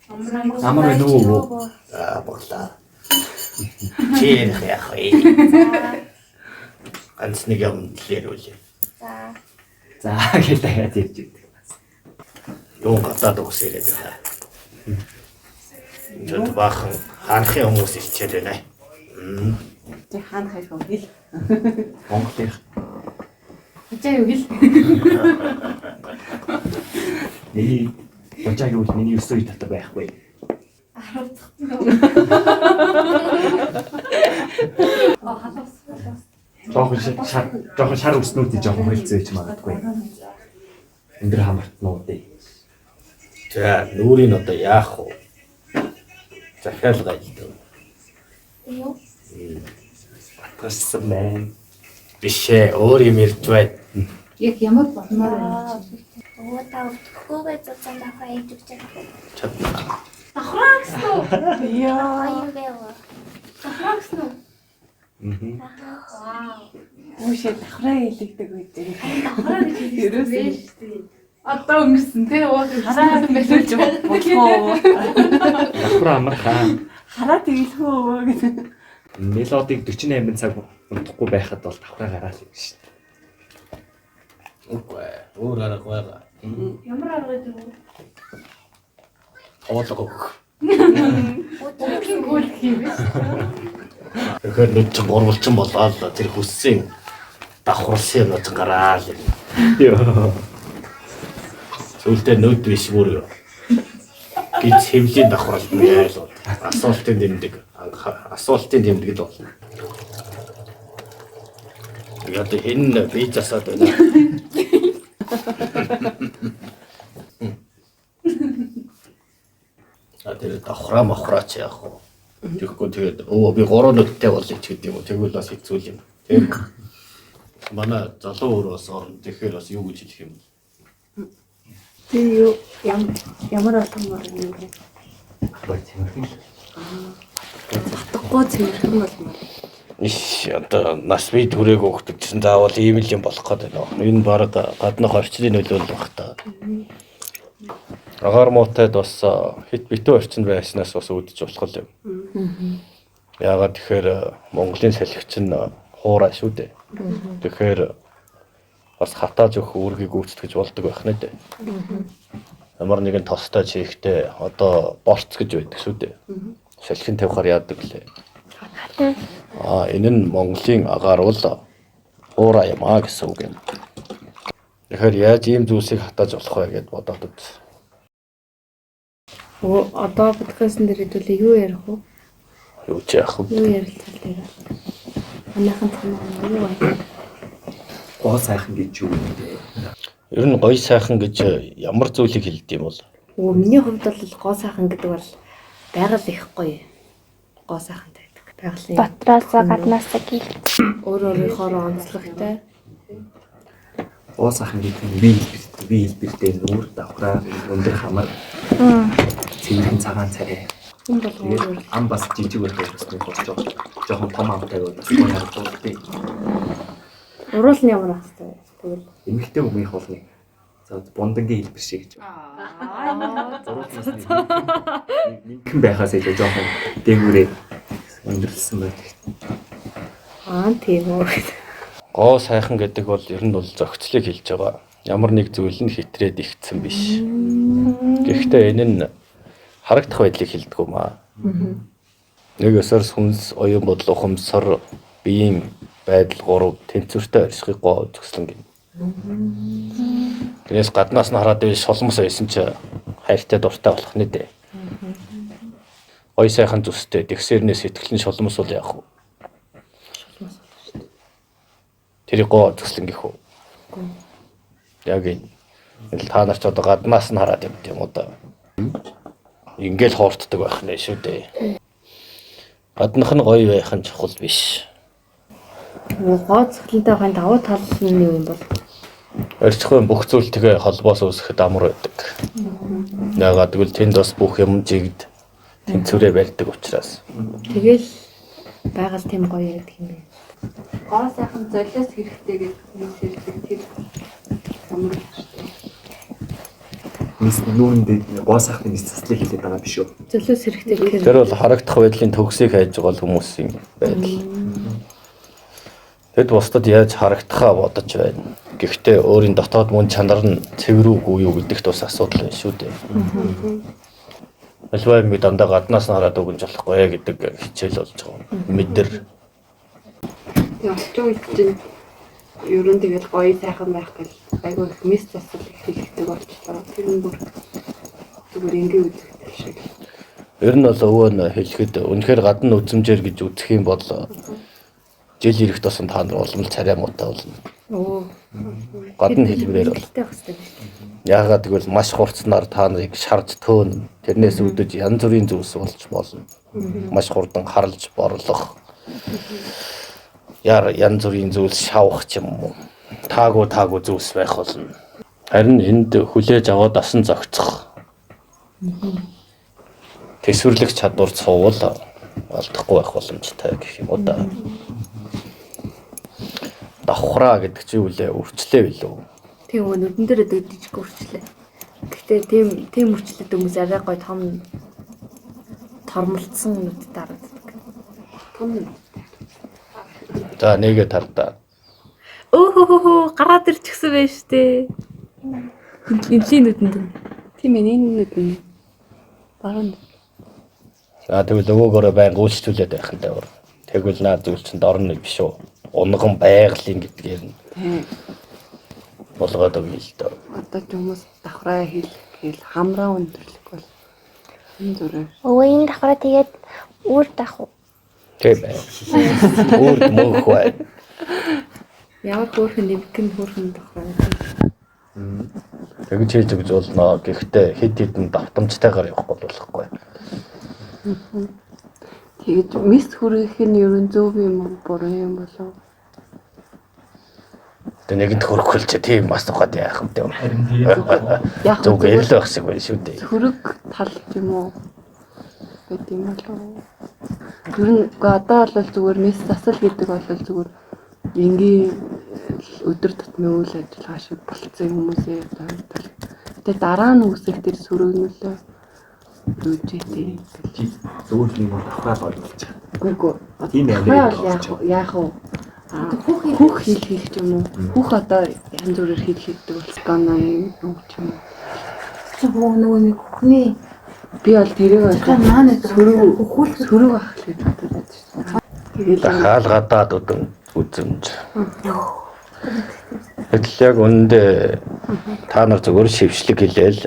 Амар байна уу өвөө? За боглаа. Чи ярих яах вэ? Ганц нэг юм л яриулъя. За. За гэж дахиад ярьж идэг. Юун гадаад угс яриад байна. Чод баахан хаанхын хүмүүс ирчээд байна. Чи хаана хайх вэ хэл? Монголын Хожаа юу хэл? миний хожаа гэвэл миний 9 үе дотор байхгүй. 10 дахь нь. Аа халуус. Жохон шар жохон шар өснүүдийг жохон хөлцөө гэж магадгүй. Өндөр хамартнуудыг. За нүрийн одоо яах вэ? Захиалга илдэв. Юу? Батгарсан байна. Биш ээ, өөр юм ярьж байна. Яг ямар болмоор байна? Өвөө та өвдөхгүйгээ зузаан давхаа хийж өгч чадах уу? Чадна. Давхраа гэсэн үү? Яа. Гоё юм бэ өвөө? Давхраа гэсэн үү? Аа. Вау. Үүшээ давхраа хэлэгдэг үед. Давхраа гэж хэлсэн Ерөөсөө. байх шүү дээ. Одоо өнгөрсөн те ууг Хараа хэлүүлж болох уу? Давхраа амархаа. Хараа тэгэлэх үү гэдэг. Мелодиг 48 цаг унтахгүй байхад бол давхраа гараал юм шүү дээ. Үгүй ээ, өөр арга байгаа. Ямар арга гэдэг вэ? Тоолго өгөх. Өглөө гүйлэх юм биш. Тэгэхээр нүд чинь гурвалжин болоод л тэр хүссэн давхарлсан юм чинь гараал юм. Йоо. Сүүлдээ нүд биш бүр гэж хэвлийн давхралт нь яйл бол. Асуултын тэмдэг. Асуултын тэмдэг л болно. Яг энэ би засаад байна. А тэр давхраа мавхраа чи яах вэ? Тэгэхгүй тэгээд өө би гурван нүдтэй болъё ч гэдэг юм уу. Тэгвэл бас хэцүү юм. Тийм. Манай залуу өөр бас орно. Тэгэхээр бас юу гэж хэлэх юм бэ? Чи юу ямар болгомоор юм бэ? Давхраа цэвэрхэн л. Утгагүй цэвэрхэн болмоор. Иш одоо нас бие түрээг өгдөг гэсэн заавал ийм л юм болох гээд байна. Энэ баг гаднах орчны нөлөөлөл баг та. Агаар муутайд бас хит битүү орчин байснаас бас үүдэж болох юм. Яагаад тэгэхээр Монголын салхи чинь хуурай шүү дээ. Тэгэхээр бас хатааж өгөх үүргийг гүйцэтгэж болдог байх нэ дээ. Ямар нэгэн тостой чихтэй одоо борц гэж байдаг шүү дээ. Салхин тавихаар яадаг лээ. Аа энэ нь Монголын агаар бол хуурай юм аа гэсэн үг юм. Тэгэхээр яаж ийм зүйлсийг хатааж болох вэ гэд бодоод үз. Өө одоо подкастн дээр хэдүүлээ юу ярих вэ? Юу ч яах вэ? Юу ярилцах вэ? Манайхан санаа нь юу вэ? Гоо сайхан гэж юу вэ? Ер нь гоё сайхан гэж ямар зүйлийг хэлдэг юм бол? Өө миний хувьд бол гоо сайхан гэдэг бол байгаль их гоё. Гоо сайхан байдаг. Байгалийн Дотроосоо гаднаасаа гил. өөр өөрийнхөө онцлогтой. Гоо сайхан гэдэг нь бие хэлбэр бие хэлбэртэй нүүр давхраа өндөр хамар цэвэрхэн цагаан царай. Хүн бол өөр Тэгээд өөр. ам бас жижиг байдаг бас нэг бас жоохон том амтай бол бас гоё харагддаг. Уруул нь ямар ах вэ? Тэгвэл Эмэгтэй хүмүүнийх бол нэг за бундангийн хэлбэр шиг гэж. Аа. Зурулнаас нэг нэмхэн байхаас илүү жоохон дээгүүрээ өндөрлсөн байдаг. аа тийм үү. Гоо сайхан гэдэг бол ер нь бол зохицлыг хэлж байгаа. Ямар нэг зүйл нь хитрээд ихтсэн биш. Гэхдээ энэ нь харагдах байдлыг хэлдэг юм аа. Нэг өсөр сүнс, оюун бодол, ухамсар, биеийн байдал гурав тэнцвэртэй оршихыг гоо зөкслөн гэнэ. Тэрнээс гаднаас нь хараад байвал шулмас байсан чи хайртай дуртай болох нэ дээ. Гой сайхан зүстэй тэгсэрнээ сэтгэл нь шулмас бол яах вэ? Тэрийг гоо зөкслөн гэх үү? Яг энэ. Ингээл та нар ч одоо гаднаас нь хараад юм тийм үү да. Ингээл хуурддаг байх нэ шүү дээ. Гаднах нь гоё байх нь чухал биш. Гоо цэцгэлэнтэй байхын давуу тал нь юу юм бол? Орчихын бүх зүйл тэгээ холбоос үүсгэхэд амар байдаг. Яагаад гэвэл тэнд бас бүх юм жигд тэнцвэрээ барьдаг учраас. Тэгэл байгаль тийм гоё байдаг юм байна. Гоо сайхан золиос хэрэгтэй гэдэг хүмүүс хэлдэг тэр ямар Мис нүүрэндээ гоо сайхны мис заслыг хэлээд байгаа биш үү? Зөлөөс хэрэгтэй гэхээр Тэр бол харагдах байдлын төгсийг хайж байгаа л хүмүүсийн байдал. Тэд бусдад яаж харагдахаа бодож байна. Гэхдээ өөрийн дотоод мөн чанар нь цэвэр үгүй юу гэдэгт бас асуудал байна шүү дээ. Альва юм дандаа гаднаас нь хараад өгнж болохгүй гэдэг хичээл болж байгаа. Мэдэр. Тэгээ орчин үед чинь ер нь тэгэл гоё сайхан байх гэл айгүй их мис засал их хэлдэг болчихлоо. Тэр нь бүр зүгээр энгийн үзэгдэл шиг. Ер нь бол өвөө нь хэлэхэд үнэхээр гадна үзмжээр гэж үзэх юм бол жил ирэх тусам та нар улам л царай муутай болно. Оо. Гадна хэлбэрээр бол. Хэрэгтэй байх хэрэгтэй биш. Яагаад гэвэл маш хурцнаар та нарыг шарж төөнө. Тэрнээс үүдэж янз бүрийн зүйлс болж болно. Маш хурдан харлж борлох. Яар янз бүрийн зүйлс шавах ч юм уу. Таагүй таагүй зүйлс байх болно. Харин энд хүлээж аваад асан зохицох. Тэсвэрлэх чадвар цувал алдахгүй байх боломжтой гэх юм уу да. Давхраа гэдэг чинь юу лээ? Өвчлээ билүү? Тийм үү, нүдэн дээр дөг жижиг үрчлээ. Гэхдээ тийм тийм үрчлээд хүмүүс арай гой том тормолцсон нүдтэй харагддаг. Том За нэгэ тардаа. Өөхөөхөө гараад ирчихсэн байж штэ. Энэлийн нүдэнд нь. Тийм ээ, энэ нүд нь баруун. За тэгвэл өвөөгөөрөө байнга үйлчлүүлээд байх нь даа. Тэгвэл наа зүйл чинь дорно биш үү? Унган байгалийн гэдгээр нь Тийм. болгоод өгье л дөө. Одоо ч хүмүүс давхраа хэл гээл хамраа өндөрлөх бол энэ зүрээр. Өвөө энэ давхраа тэгээд үр дах уу? Тийм ээ. Өөр мөнх байна. Ямар хөөрхөн нэмгэн хөөрхөн давхраа. Тэгж хийж өгч болно. Гэхдээ хэд хэдэн давтамжтайгаар явахгүй болохгүй. Тэгэж мис хүргэх нь ер нь зөв юм уу буруу юм болов? Тэгээ нэгэнт хөрөхөл чи тийм бас ухаад яах юм бэ? Харин тийм. Яг Зүг эрэл байх шиг байна шүү дээ. Хөрөг тал юм уу байт юм болов? Ер нь үгүй одоо бол зүгээр мис засал гэдэг бол зүгээр энгийн өдөр тутмын үйл ажиллагаа шиг болцсон хүмүүсээ одоо тал. Тэгээ дараа нь үүсэх тэр сөрөгнөлөө юужээ. Чи зүгээр л юм давхраа л ойлгож байгаа. Үгүй үгүй. Тийм ээ, Давхраа америк бол яах вэ? Яах вэ? Хүүх хэл хийх юм уу? Хүүх одоо янз бүрээр хэл хийдэг болсон юм ч юм уу? Чи бөө нөгөө нэг хөхний Би бол тэрийг Та наа нэг сөрөг сөрөг ах л гэж бодод байдаг шүү дээ. Тэгэл Дахиад гадаад үдэн үзэмж. Гэтэл яг үнэндээ та нар зөвхөн шившлэг хэлээл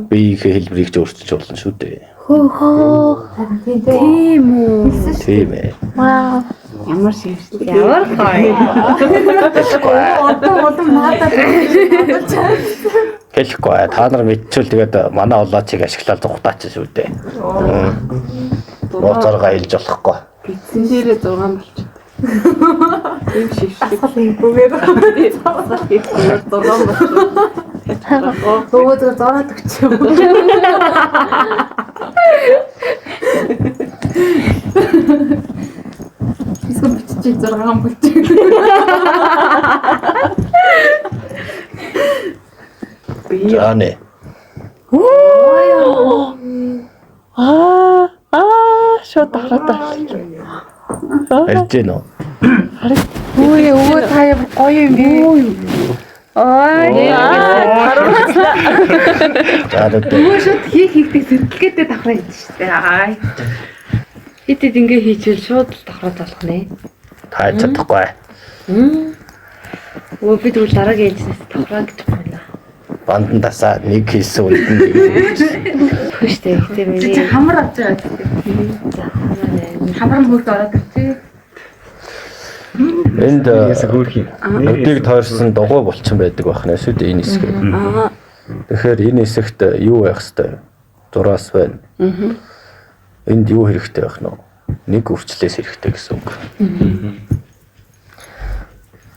биеийнхээ хэлбэрийг ч өөрчилж болно шүү дээ. Тийм үү. Тийм ээ. Вау. ямар шившлэг Ямар гоё. Хэлэхгүй. Одоо улам наадаад Хэлэхгүй. Та нар мэдчихвэл тэгээд манай улаачийг ашиглаад зүхтаач шүү дээ. Нууцааргаа хэлж болохгүй. Битсэн дээрээ 6 болчих. Тийм шившлэг. хийгүйгээр Дасгал хийхгүйгээр 6 болчих. өвөө зөв зураад өгч юм. Эсвэл бичиж 6 болчих. Би За нэ. аа аа шууд давхраа болчих. Ярьж гин үү? Өө өвөө та ямар гоё юм бэ? Ой. За нүдэ. Өвөө шууд хийх хийхдээ сэтгэлгээтэй давхраа хийж штэ. Аа. Хит хит ингээ хийчихвэл шууд л давхраа залах нэ. Та чадахгүй. Өө би тэгвэл дараагийн ээлжнээс давхраа гэж байна. Бандан тасаа нэг хийсэн үнд нь нэг хийсэн. Үгүй штэ. Гэтэ Чи миний чи хамар авч байгаа гэдэг. Хамар нь хөлд ороод ирчих. Энд хөөх юм. нүдийг тойрсон дугуй булчин байдаг байх нэ шүү дээ энэ хэсгээр. Аа Тэгэхээр энэ хэсэгт юу байх хэвтэй? Зураас байна. Энд юу хэрэгтэй байх нь вэ? Нэг өвчлээс хэрэгтэй гэсэн үг.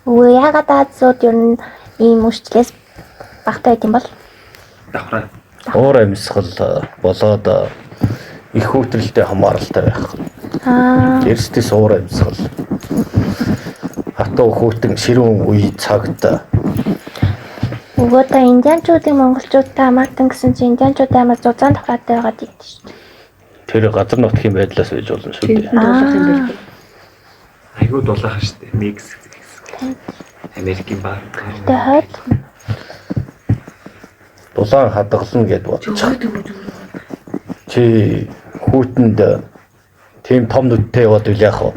Өвөө яагаад Азууд ер нь ийм өөрчлөлөөс багтай байт юм бол? Давхраа. Уур амьсгал болоод их хүүтрэлтэй хамааралтай байх. Аа. Эрсдэс уур амьсгал. Хатуу хүүтэн ширүүн үе цагт Өвөө Өгөө та индианчуудыг монголчуудтай хамаатан гэсэн чинь индианчууд амар зузаан давхраатай байгаад идэв шүү дээ. Тэр газар нутгийн байдлаас байж болно шүү дээ. Дуулах юм байна. Айгуу дулаахан шүү дээ. Мексик. Америкийн баг. Тэгээ хойд Дулаан хадгална гэд бодчих. Чи хүүтэнд тийм том нүдтэй яваад үл яах вэ?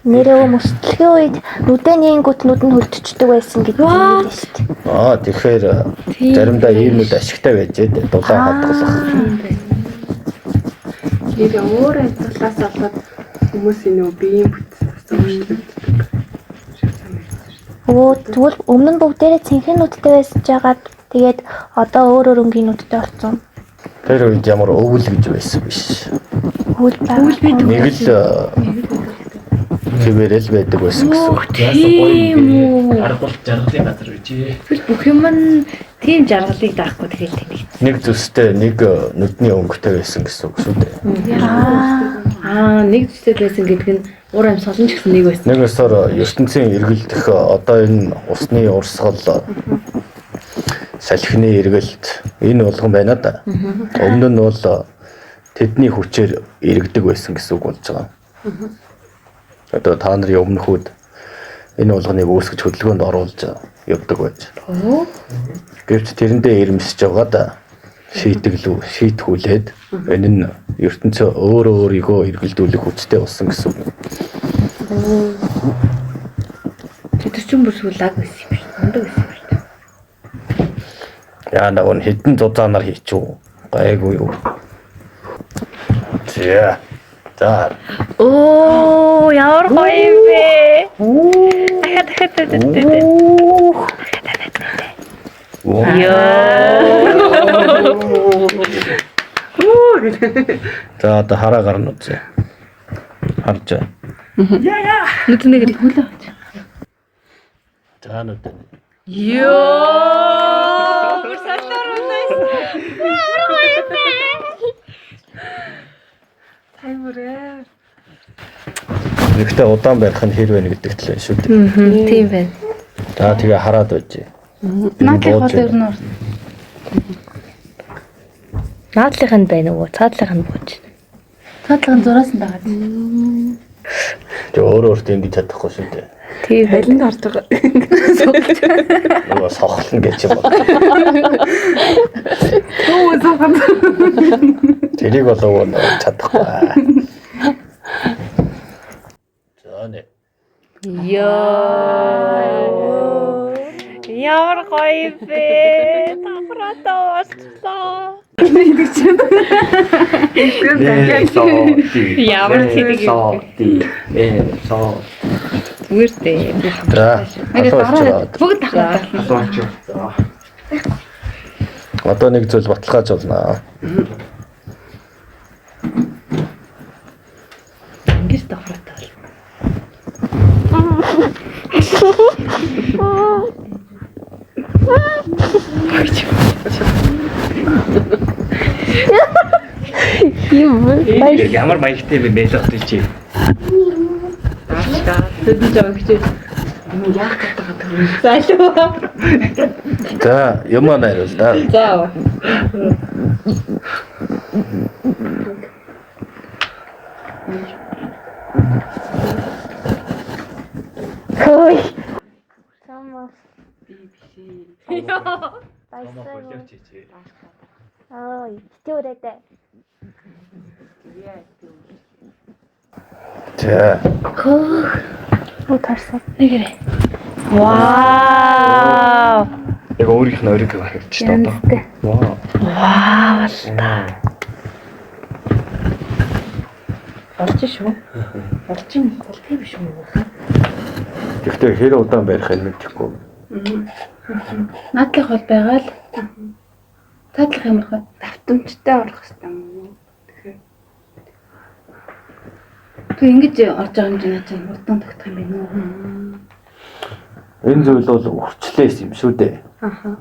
нэрээ мөстлөгийн үед нүдэн нийнгүүт нүд нь хөлдөчдөг байсан гэдэг юм байна шүү дээ. Аа тэгэхээр заримдаа ийм нүд ашигтай байж ээ дулаан хадгалах. Нэрээ өөр амьдралаас болоод хүмүүсийн нөө биеийн бүтц бас өөрчлөгддөг. Шиг санагдсан шүү дээ. Өө тэгвэл өмнө нь бүгдээрээ цэнхэн нүдтэй байсан ч яагаад тэгээд одоо өөр өөр өнгийн нүдтэй болсон. Тэр үед ямар өвөл гэж байсан биш. Хөл байгаа. Нэг л хэвээрэл байдаг байсан гэсэн үг. Яасан гоё Тийм юм үү. бэ? Аргуул жаргалын газар үжи. Тэгвэл бүх юм нь тийм жаргалыг даахгүй тэгэл тэнэг. Нэг зүстэй нэг нүдний өнгөтэй байсан гэсэн үг шүү дээ. Аа, нэг зүстэй байсан гэдэг нь уур амьсгал нь ч гэсэн нэг байсан. Нэг ёсоор ертөнцийн эргэлдэх одоо энэ усны урсгал салхины эргэлт энэ болгон байна да. Өмнө нь бол тэдний хүчээр эргэдэг байсан гэсэн үг болж байгаа. Одоо та нарын өмнөхүүд энэ болгоныг үүсгэж хөдөлгөөнд оруулж явдаг байж. Гэвч тэрэндээ ирмэсэж байгаа да шийтгэлүү шийтгүүлээд энэ нь ертөнцөө өөрөө өөрийгөө эргэлдүүлэх хүчтэй болсон гэсэн үг. Тэр чинь бүр сүүл лаг байсан юм шиг. Ундаг байсан юм шиг. Яа нэг нь хэдэн зузаанаар хийчихв. Гайгүй юу. За. За. Оо, ямар гоё юм бэ? Дахиад дахиад дахиад. Йоо. За одоо хараа гарна үзье. Харж байна. Нүднээ гэр хүлээ авч. За нүд. Йоо, бүр салаар унаас. Ямар гоё юм бэ? Таймыр ээ. Нэгтээ удаан барих нь хэр вэ гэдэг талаа шүү дээ. Тийм байна. За тэгээ хараад байж. Наадлах бол ер нь урт. Наадлах нь байна уу? Цаадлах нь бууж. Цаадлах нь зураас нь байгаа. Тэгээ өөрөө өөртөө ингэж чадахгүй шүү дээ. Тийм байна. Алинд харж байгаа. Нөгөө сохлно гэж юм байна. Өө заахан. Тэрийг бол өвөө нэг чадахгүй. За нэ. Йоо. Ямар гоё юм бэ? Давхраатай болчлоо. Ямар тэнэг юм бэ? Э, Зүгээр дээ. За. Дараа бүгд давхраатай. Халуун ч. За. Одоо нэг зүйл баталгааж болно. Ингэж давхраатай бол. Ямар маягтай бэ мэлот чи? Тэд жоо хичээ. Яах гээд байгаа тэр. Залуу. За, юм аа найруул да. За. Хөөй. Самаа. Би биш ээ. Баярлалаа. чи чи. Аа, битүүрээ. За. Хөө тарсан. Нэгэрээ. Вау. Яг өөрийнх нь ориг харагдчих та одоо. Вау. Вау. Болж шүү. Болж юм. Болт юм шүү. Гэхдээ хэр удаан барих юм мэдэхгүй. Наадлах бол байгаа л. Цаадлах ямар хөө? Давтамжтай орох хэрэгтэй юм уу? Тэгэхээр Тэг ингэж орж байгаа юм чинь наа чинь удаан тогтох юм байна уу? Энэ зүйл бол өвчлээс юм шүү дээ. аха.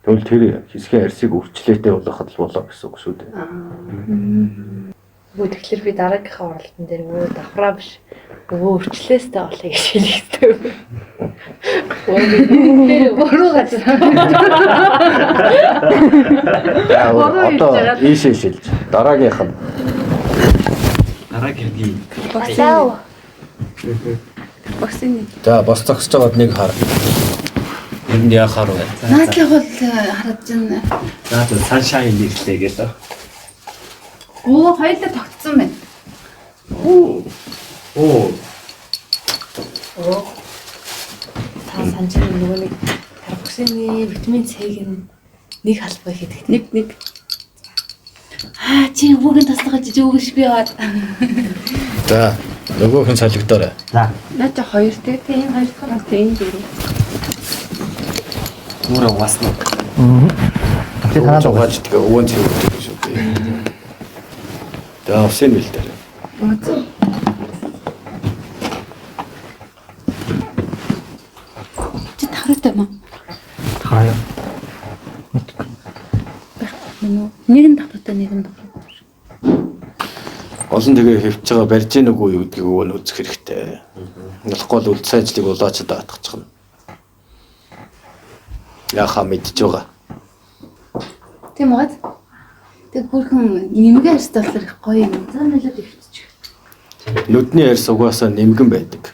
Тэгвэл тэр хэсгийн арсыг өвчлөөтэй болгоход л болоо гэсэн үг шүү дээ. Үгүй тэгэхээр би дараагийнхаа уралтан дээр өө давхраа биш. Өө өвчлөөстэй болъё гэж хэлэх хэрэгтэй. Өө буруу газар. За одоо ийшээ шилж. Дараагийнх нь. Дараагийн нь Басаа. Вакцины. За бос зогсож байгаад нэг хар. Тэр нь яхаар вэ? Наадлах бол хараад чинь За за саншайн нэрлээ гэлээ. Оо хоёулаа тогтсон байна. Оо. Та санаж байна нөгөө нэг карбоксины витамин С-г нь нэг халбай хийдэг. Нэг нэг. Аа чи хүүгийн таслага жиж өгөөш би яваад. За нөгөөх нь солигдоорой. За. Наа чи хоёр те. Тийм хоёр дахь нь тийм дөрөв. Нүрэ угаасна. Тэгээ танаа угааж тэгээ өвөн цэвэрдэг шүү дээ. За усын бил дээр. Чи тахраатай маа. Тахраа. Мөн үү? Нэг нь тахраатай, нэг нь тахраатай. Гол нь тэгээ хөвч байгаа барьж гин үгүй юу гэдгийг өвөө нь үзэх хэрэгтэй. Болохгүй бол үлдсэн ажлыг улаачд даатгачихна. Яхаа мэдж байгаа. Тийм үү? Тэг бүрхэн нэмгэн арьстай болохоор их гоё юм. За нэлээд өвччих. Нүдний арьс угаасаа нэмгэн байдаг.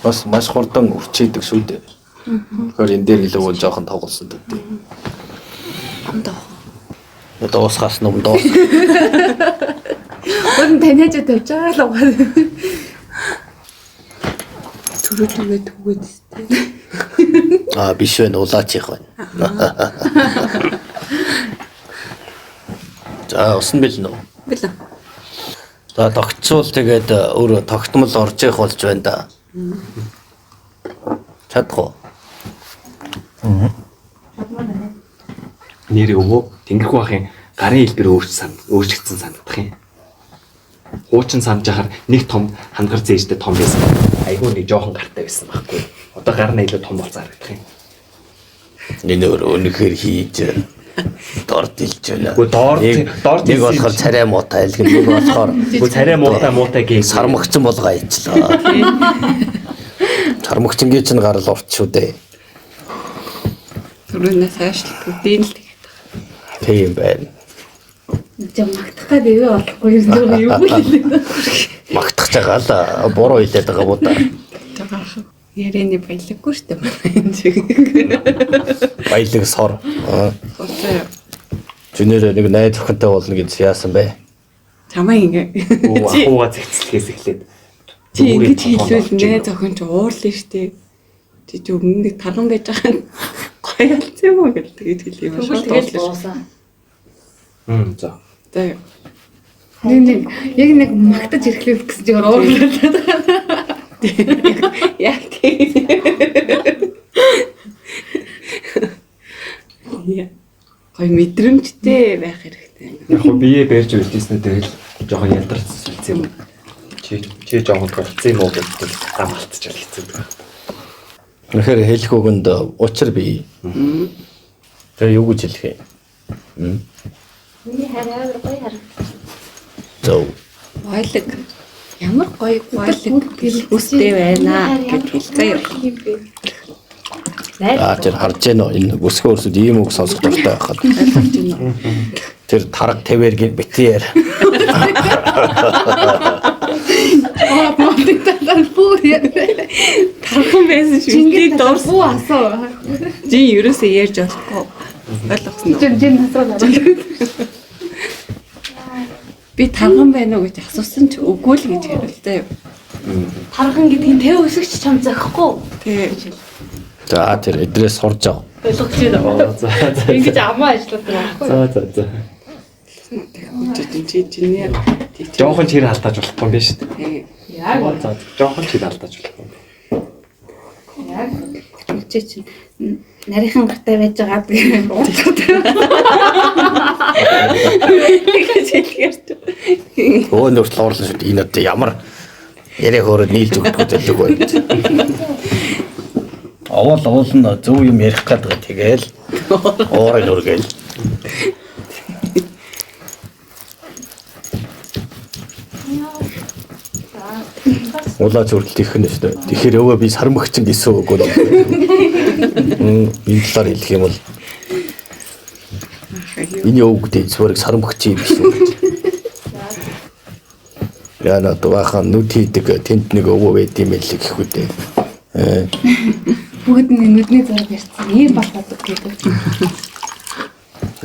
Бас маш хурдан өвчийдэг шүү дээ. Тэгэхээр энэ дээр илүү жоохон тоглосон төдий. Амдаа. Дуусгаас нүм дуус. Гүн таниаж тавьж байгаа л угаа. Төрөө түгээ түгээд тест. Аа биш вэ улаачих байна. За усан бэлнэ үү? Бэлэн. За тогтцуул тэгээд өөр тогтмол орж явах болж байна да. Чадах уу? Нэр өвөө Тэнгэрхүү бахын гарын хэлбэр өөрчлөгдсөн санагдах юм. Хуучин санаж ахаар нэг том хангар зээжтэй том байсан. Айгүй нэг жоохон гартай байсан байхгүй. Одоо гар нь илүү том болсон харагдах юм. Энэ өөр өнөхөр хийж дор дэлж байна. Үгүй доор доор нэг болохоор царай муутай л нэг болохоор Үгүй царай муутай гээ. сармагчин болгоо ажиллаа. Сармагчингийн чинь гарал урт шүү дээ. Түрүүнээс хайшлах дээн л тэгээд. Тийм байна. Жам магтах гээд ивэ болохгүй юм зүгээр юу л хэлээ. Магтах байгаа л буруу хэлээд байгаа буу да. Жаахан. Ярианы баялаггүй шүү дээ манай энэ чиг. Баялаг сор. Уцаа Жүнээр нэг найз охинтой болно гэж яасан бэ? чамаа ингээ. Өө ахууга зэгцлэхээс эхлээд. Чи ингэж хэлвэл найз охин чи уурлаа шүү дээ. Чи чи өмнө нэг тарган байж байгаа нь гоё алдсан юм уу гэж тэгэж хэлээ юм. Тэгвэл тэгэл дуусаа. За. За Нэг нэг яг нэг магтаж ирэхлээ гэсэн чинь уурлаа. яг тийм. Яа. Гоё мэдрэмжтэй байх хэрэгтэй. Яг хөө бие барьж үлдээснээр тэгэл жоохон ялдарч үлдсэн юм. Чи жоохон тулцсан юм уу гэдэг зам алдчихвал хэцүү байх. Тэгэхээр хэлэх үгэнд учир бий. Тэгээ юу гэж хэлэх юм? Миний харь амар гоё харагдаж. Зөв. Гойлог. Ямар гоё гойлог үстэй байна гэж хэлцээ. Аа тэр харж гэнэ үү? Энэ өсгөө өрсөд ийм үг сонсох дуртай байхад. Ойлгож байна уу? Тэр тараг тавэргийн битээр. Аа модын талаар бүр Тархан байсан шүү. Чингис Би дурс. бүү асуу. Жин ерөөсөө ярьж болохгүй. Ойлгосон уу? Жин жин насраа. Би тархан байна уу гэж асуусан ч үгүй л гэж хариултаа юу. Тархан гэдэг нь тэв өсөгч чам зохихгүй. Тий. За тэр эдрээс сурж ав. Ойлгож байна уу? За за. Ингэж амаа ажилладаг байхгүй юу? За за за. Чи чи чиний Жоохон ч хэр алдааж болохгүй юм байна шүү дээ. Тий. Яг За жоохон ч хэр алдааж болохгүй юм. Яг чи чинь нарийнхан гартай байж байгаа гэх Гэж хэлгээр чи. Өө нөртөл уурлаа шүү дээ. Энэ одоо ямар яриа хөөрөд нийлж өгдөг зүйлэг вэ гэж. Овол овол нь зөв юм ярих гэдэг тэгэл уурыг өргөөл. Улаач хүртэл их нь шүү дээ. Тэгэхээр өвөө би сармөгчин гэсэн үг үү? Энэ талаар хэлэх юм бол энэ өвгдээ зүгээр сармөгчин юм биш үү гэж. Яна дуахан нүд хийдэг тэнд нэг өвөө байд юм л гэх үү дээ. Бүгд нь нүдний зураг ярьсан. Ийм болоод гэдэг.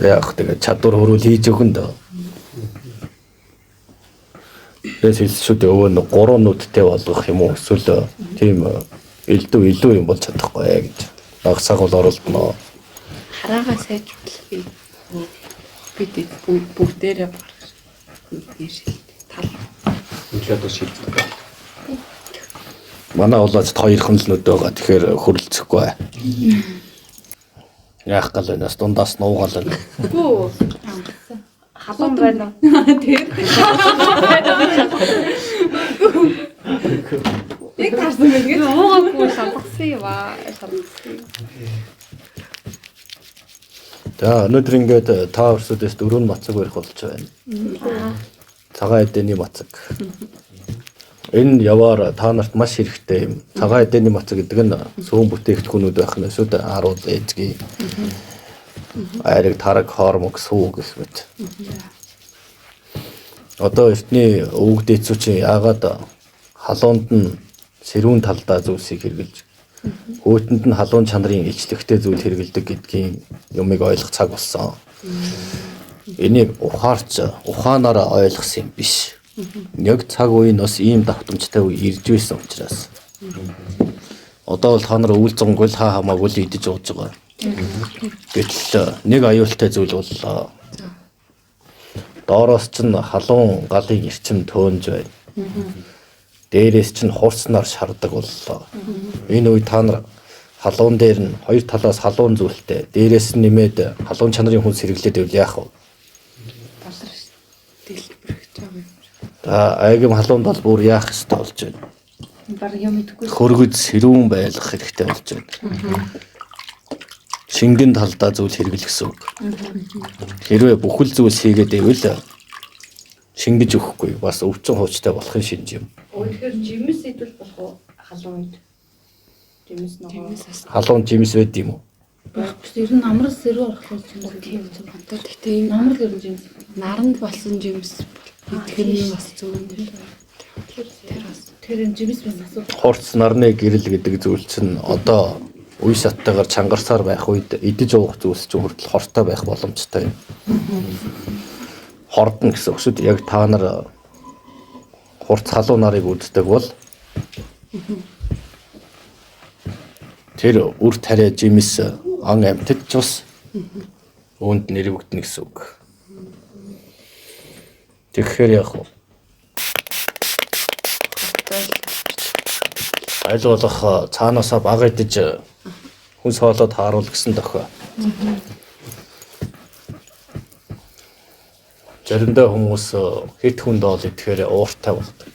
Яг тэгээ чадвар хөрвөл хийж өгөн дөө. Тэгээс хэлсэн шүү дээ өвөө нэг 3 нүдтэй болгох юм уу эсвэл тийм элдв илүү юм болж чадахгүй гэж. Нагсааг бол оруулдноо. Хараагаа сайжруулах юм. Бид бүгдээрээ барах нүдний шилт тал. Нөлөөд шилждэг. Манай улаачд хоёрхан л нүд байгаа. Тэгэхээр хөрөлцөхгүй. Яах гал вэ? Нас дундаас нуугаал байна. Үгүй. Халуун байна уу? Тэр. Яг таарсан байх гэж. Уугаагүй шалгасан юм аа. Шалгасан. За өнөөдөр ингээд та өрсөдөөс дөрөв мацаг барих болж байна. Цагаан эдэний мацаг. Энэ яваар та нарт маш хэрэгтэй юм. Цагаан эдэний мацаг гэдэг нь сүүн бүтээгдэхүүнүүд байх нь шүү дээ. Харуул эзгүй. Айраг, тараг, хормог, сүү гэх мэт. Одоо эртний өвөг дээдсүүчин яагаад халуунд нь сэрүүн талдаа зүйлсийг хэрэгжилж хөөтэнд нь халуун чанарын илчлэгтэй зүйл хэрэгэлдэг гэдгийн юмыг ойлгох цаг болсон. Энийг ухаарч ухаанаараа ойлгосон юм биш. Яг цаг үе нь бас ийм давтамжтай үе ирж байсан учраас. Одоо бол та нар өвөл зунгүй л хаа хамаагүй л идэж ууж байгаа. Гэтэл нэг аюултай зүйл боллоо. Доороос ч нь халуун галын эрчим төөнж байна. Дээрээс ч нь хурцнаар шардаг боллоо. Энэ үе та нар халуун дээр нь хоёр талаас халуун зүйлтэй, дээрээс нь нэмээд халуун чанарын хүнс хэрэглээд байвал яах вэ? Болор дэлбэрэх байгаа юм. За айгим халуунд бол бүр яах ёстой болж байна. Бараг юм идэхгүй. Хөргөд сэрүүн байлгах хэрэгтэй болж байна. Шингэн талдаа зүйл хэрэглэх гэсэн үг. Хэрвээ бүхэл зүйлс хийгээд байвал шингэж өгөхгүй бас өвчин хуучтай болохын шинж юм. Тэгэхээр жимс идвэл болох уу? Халуун үед. Жимс ногоо. Халуун жимс байд юм уу? Байхгүй. Ер нь намрал сэрүү орохлоо жимс тийм зөв. Одоо тэгтээ энэ Намрал ер нь жимс. наранд болсон жимс идэх нь бас зөв юм биш. Тэр бас Тэр энэ жимс бас асуудал. Хурц нарны гэрэл гэдэг зүйл чинь одоо үе шаттайгаар чангарсаар байх үед идэж уух зүйлс чинь хүртэл хортой байх боломжтой юм. Хордно гэсэн үг шүү дээ. Яг та нар хурц халуун нарыг үздэг бол тэр үр тариа жимс ан амьтад ч бас үүнд нэрвэгдэнэ гэсэн үг. Тэгэхээр яг уу аль болох цаанаасаа бага идэж хүнс хоолой тааруул гэсэн дохио. Заримдаа хүмүүс хэд хүнд оол идэхээр ууртай болдог.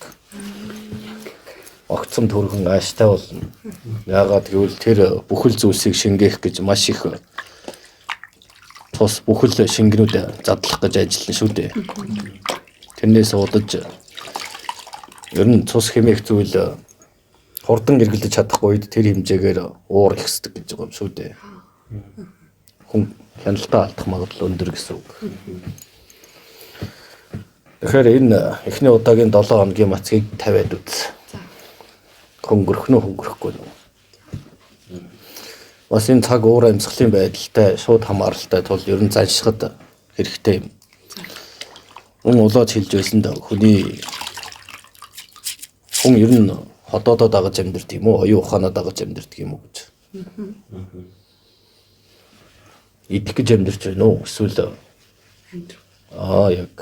Огцом төргөн ааштай болно. Яагаад гэвэл тэр бүхэл зүйлсийг шингээх гэж маш их тус бүхэл шингэнүүд задлах гэж ажиллана шүү дээ. Тэрнээс удаж ер нь цус хэмээх зүйл хурдан эргэлдэж чадахгүй үед тэр хэмжээгээр уур ихсдэг гэж байгаа юм шүү дээ. Хүн хяналтаа алдах магадлал өндөр гэсэн үг. Тэгэхээр энэ эхний удаагийн 7 хоногийн мацгийг тавиад үз. Хөнгөрөх нь хөнгөрөхгүй нь. Бас энэ цаг уур амьсгалын байдалтай шууд хамааралтай тул ер нь заншихад хэрэгтэй юм. Мөн улаач хэлж байсан да хүний хүн ер нь ходоодоо дагаж амьдардаг юм уу, оюун ухаанаа дагаж амьдардаг юм уу гэж. Идэх гэж амьдарч байна уу? Эсвэл яг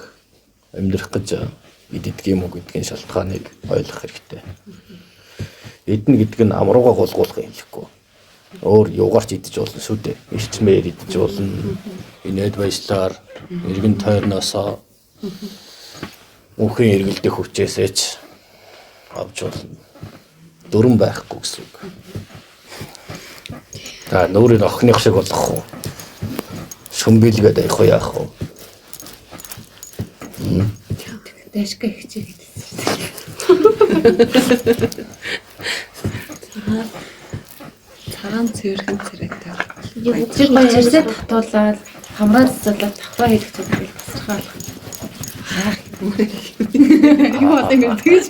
амьдрах гэж иддэг юм уу гэдгийн шалтгааныг ойлгох хэрэгтэй. Иднэ гэдэг нь амрууга гулгуулах юм хэлэхгүй. Өөр юугаар ч идэж болно шүү дээ. Эрчмээр идэж болно. Инээд баяжлаар, эргэн тойрноосоо мөнхийн эргэлдэх хүчээсээ ч авч болно. Дүрэн байхгүй гэсэн үг. За нүрийн охиных шиг болох уу? Шүмбэлгээд авах уу яах вэ? Дашка хичээ гэдсэн шүү дээ. Цагаан цэвэрхэн царайтай. Тэр гоё арьсаа татуулаад хамраа цэцэрлээд давхраа хийх зүйл тасархай болох. Хаах юм. Юу одоо ингэ тэгэж.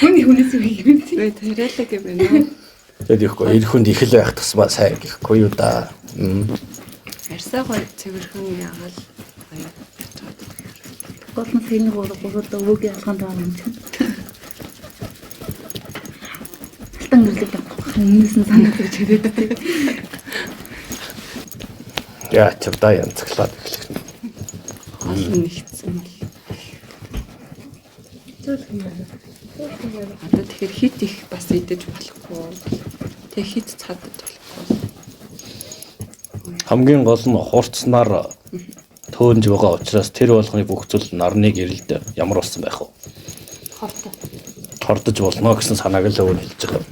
Хүний хүнээс юу хийх юм бэ? Гэ тариалаг юм байна уу? Тэгээд ихгүй эр хүнд их л байх тусмаа сайн гэхгүй юу да. Арьсаа гоё цэвэрхэн ягаал гоё. Гол нь тэрний гурав гурав өвөгийн алган даа юм чинь. Алтан гэрлэг авах өмнөөс нь санагдаж ирээд тий. Яа ч да янзглаад эхлэх нь. Гол нь нэгдсэн бол. Одоо тэгэхээр хит их бас идэж болохгүй. Тэг хит цадаж болохгүй. Хамгийн гол нь хурцнаар төөнж байгаа учраас тэр болгоны бүх зүйл нарны гэрэлд ямар болсон байх вэ? Хортой. Хордож болно гэсэн санааг л өвөн хэлж байгаа.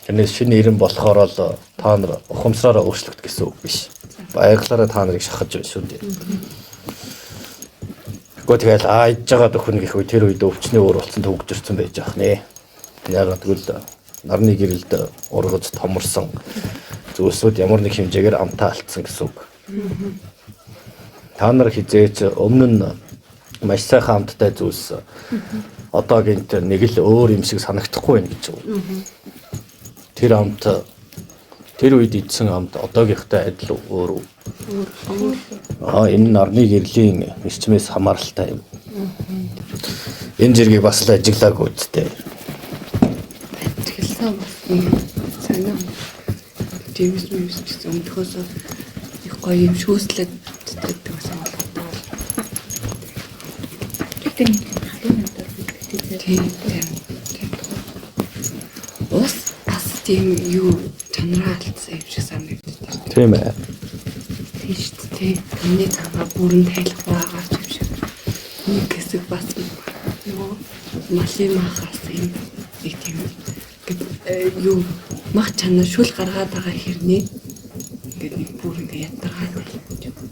Тэрнээс шинэ ирэн болохоор л та нар ухамсараараа өөрчлөгдөх гэсэн үг биш. Байглаараа та нарыг шахаж байна шүү дээ. Гэхдээ тэгэл ааж байгаа дөхөн гэх үе тэр үед өвчний өөр болсон төгжөрсөн байж ах нэ. Яагаад гэвэл нарны гэрэлд ургаж томорсон зүйлсүүд ямар нэг хэмжээгээр амтаа алдсан гэсэн үг. Та нар хизээч өмнө нь маш сайхан амттай зүйлс одоо гинт нэг л өөр юм шиг санагдахгүй байна гэж байна. Тэр амт тэр үед идсэн амт одоогийнхтай адил өөр үү? Аа энэ нарны гэрлийн эрчмээс хамааралтай юм. Энэ зэргийг бас л ажиглаагүй үсттэй. Ажигласан бас сонио. Жимс мэмс гэсэн өмнөхөөс их гоё юм шүүслээд байдаг байсан болоо. Тэгтээ нэг халуун амтаар бэлтгэдэг. Тийм тийм. Ус бас тийм юу чанараа алдсан юм шиг санагддаг. Тийм ээ. Тийм шүү дээ. Миний цангаа бүрэн тайлахгүй байгаа юм шиг. Нэг хэсэг бас нөгөө малын махаас юм нэг тийм юу мах чанар шүл гаргаад байгаа хэрнээ ингээд нэг бүр ингээд ядаргаад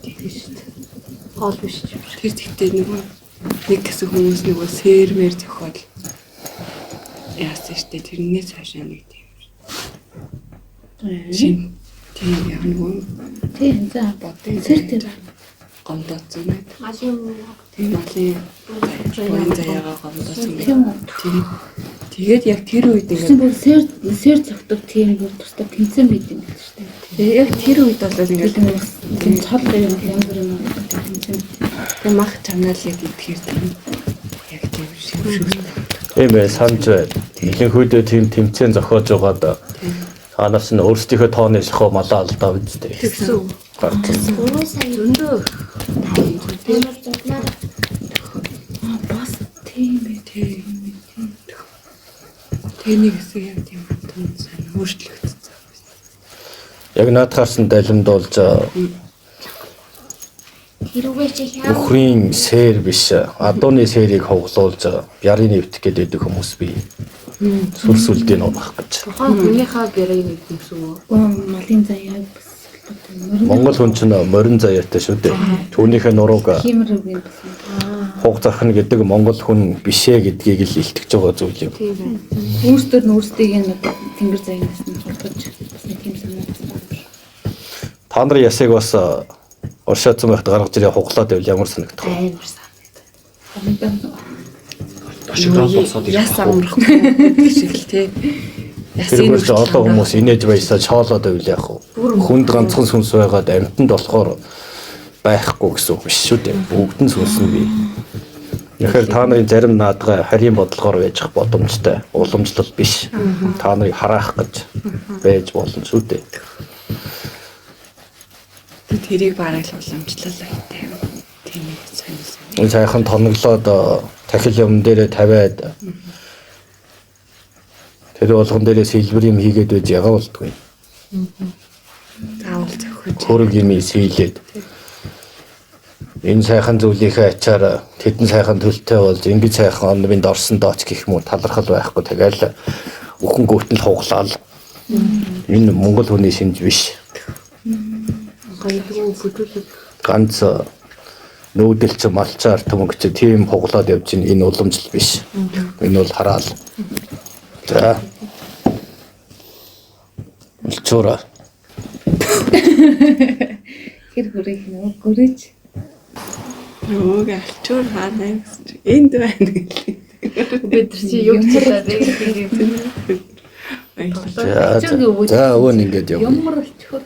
тийм шүү дээ. Хоол биш юм шиг. Тэр тэгтээ нөгөө нэг хэсэг хүмүүс нөгөө сэрмэр зөхиод яасан шүү дээ. Тэрнээс хойш нэг тийм шин тийм яг нөгөө Тийм за. бодын Сэр тэр. гомдоцсон байт. Малын Тийм малын буян заяагаа гомдоцсон байт. Тийм үү. Тийм. Тэгээд яг тэр үед Тэгсэн ингээд бүр сэр сэр зөгтөг тийм бүр тустай тэмцээн байд юм байна шүү дээ. яг тэр үед бол ингээд Тийм тийм цол юм янз бүрийн юм тэмцээн. тэг мах чанаал яг идэхээр тийм яг тийм шимшүүстэй. Тийм ээ санаж байна. Нэлэнхүйдээ тийм тэмцээн зохиож байгаад та нар чинь өөрсдийнхөө тооны шахуу малаа алдаа үсттэй. Тэгсэн. Гарсан. 3 сая Зөндөө амар зурнаар Аа бас тийм ээ. тийм. Тэр нэг хэсэг яг тийм тун сайн өөрчлөгдсөн. Яг наадхаас нь далимдуулж тэрүүгээр чи хяа Үхрийн сэр биш адууны сэрийг хуглуулж бярын нэвтэх гээд байдаг хүмүүс бий. Сүр сүлдийн унах гэж. Тухайн хүнийхээ гэрээ нэг гэсэн үү? Гоо малын заяаг бас морин Монгол хүн чинь морин заяатай шүү дээ. Түүнийхээ нурууг хиймэр үгүй бас. хуг зархна гэдэг монгол хүн бишээ гэдгийг л илтгэж байгаа зүйл юм. Тийм байна. Өөрсдөр нь өөрсдийг нь одоо тэнгэр заяанаас нь хурдаж бас нэг тийм санаа бас байна. Та нарын ясыг бас уршаацсан байхад гаргаж ирээ хуглаад байвал ямар санагдах вэ? Амар санагдав. Тошигдол босоод ирэх Яс байх уу? амрахгүй гэдэг шиг л тий. Тэр бүр олон хүмүүс инээж баясаа чоолоод байвал яах вэ? Хүнд ганцхан сүнс байгаад амьтанд болохоор байхгүй гэсэн үг биш шүү дээ. Бүгд нь сүнс нь бий. Тэгэхээр та нарын зарим наадгаа харийн бодлогоор байж боломжтой. Уламжлал биш. Та нарыг хараах гэж байж болно шүү дээ. Тэрийг бараг л уламжлал айтай юм. Тийм нэг сонь сонь. Энэ сайхан тоноглоод тахил юм дээрээ тавиад тэр болгон дээрээ сэлбэр юм хийгээд байж ягаа болдгүй. Заавал зөхөж. Хөрөг юм сийлээд. Энэ сайхан зүйлийнхээ ачаар тэдэн сайхан төлтэй болж ингэж сайхан онминд орсон дооч гэх юм уу талархал байхгүй тэгэл үхэн гүт нь хуглаал. Энэ Монгол хүний шинж биш. Гоёдгүй бүдүүлэг. Ганц Нүүдэл чи малчаар төмөг чи тийм хуглаад явж чинь энэ уламжлал биш. Энэ бол хараал. За. Алчуура. Тэр гүрэх нөө гүрэж. Нөгөөг алчуур хаана гэсэн чи энд байна гэлээ. Бид нар чи юу ч хэлээ тийм. За, за өвөн ингээд явна. Ямар алчуур.